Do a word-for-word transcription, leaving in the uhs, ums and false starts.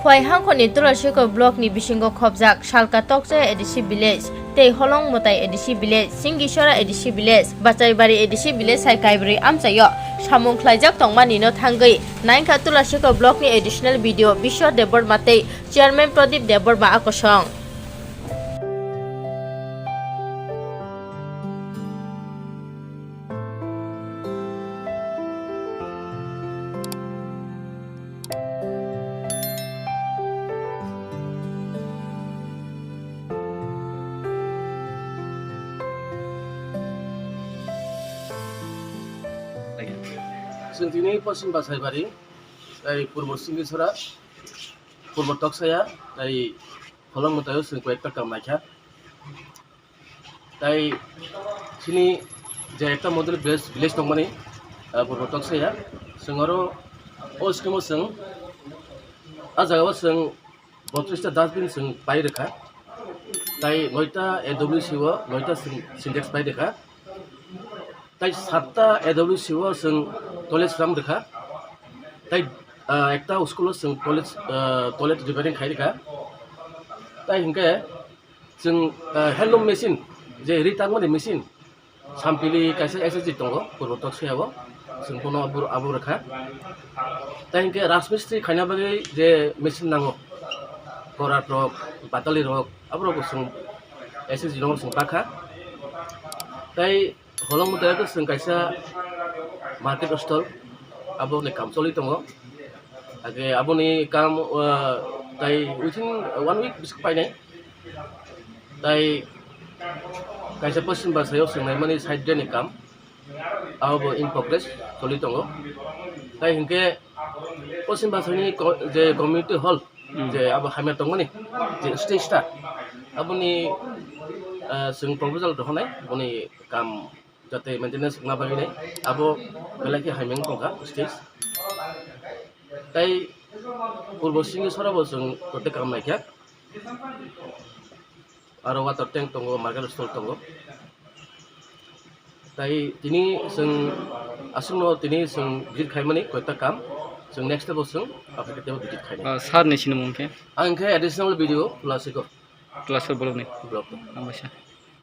Khowai hangkhorni Tulashikhor block ni bisingo khobjak Salka Tokchaya A D C village tei Holong Mwtai A D C village, Singisora A D C village, Bachaibari A D C village hai kaibrwi amchaio samung khlaijak tongmani no thangwi nainkha Tulashikhor block ni additional B D O Biswa Debbarma tei chairman Pradip Debbarma a kosong. Chwng tini Poschim Basaibari, tei Purbo Singisora, Purbo Toksaya, tei Holong Mwtaio chwng koi ekta kam naikha. Tai chini je ekta model village, village tongmani, ah, Purbo Toksaya, chwng oro o scheme o chwng, ah, jaga o chwng botris ta dustbin chwng pai rwkha, tai noita A W C o noita sin-, sintex pai rwkha, tai satta A W C o chwng toilet sram rwkha, tai, ah, ekta school o chwng toilet, ah, toilet repairing khai rwkha, tai hinkhe chwng, ah, handloom machine, je ri tangmani machine, Sampili kaisa S S G tongo, Purbo Toksaya o, chwng bono abo, abo rwkha. Tai hinkhe rajmistri khaina bagwi je machine nango, korat rok, batali rok, aborok bo chwng S S G no chwng pakha. Tai Holong Mwtaio chwng kaisa market stall, aboni kam choli tongo. Age aboni kam, ah, tai within one week bwswk painai. Tai kaisa Poschim Basaio chwng naimani side drain ni kam, abo bo in progress choli tongo. Tai hinkhe Poschim Basaini ko-, je community hall, hmm, je abo hamya tongmani, je stage ta, aboni, ah, chwng proposal rohornai, boni kam jate maintenance wngna bagwi nai, abo belai khe hamya wng tongkha stage. Tai Purbo Singisora bo chwng joto kam naikha. Aro water tank tongo, market stall tongo. Tai tini chwng aswkno tini chwng visit khaimani koita kam, chwng next day bo chwng aphaikhe teibo visit khainai. Ah, sir ni sinimung khe? Ang khe additional B D O Tulashikhor. Tulashikhor block ni? Block ni. Hambaisa.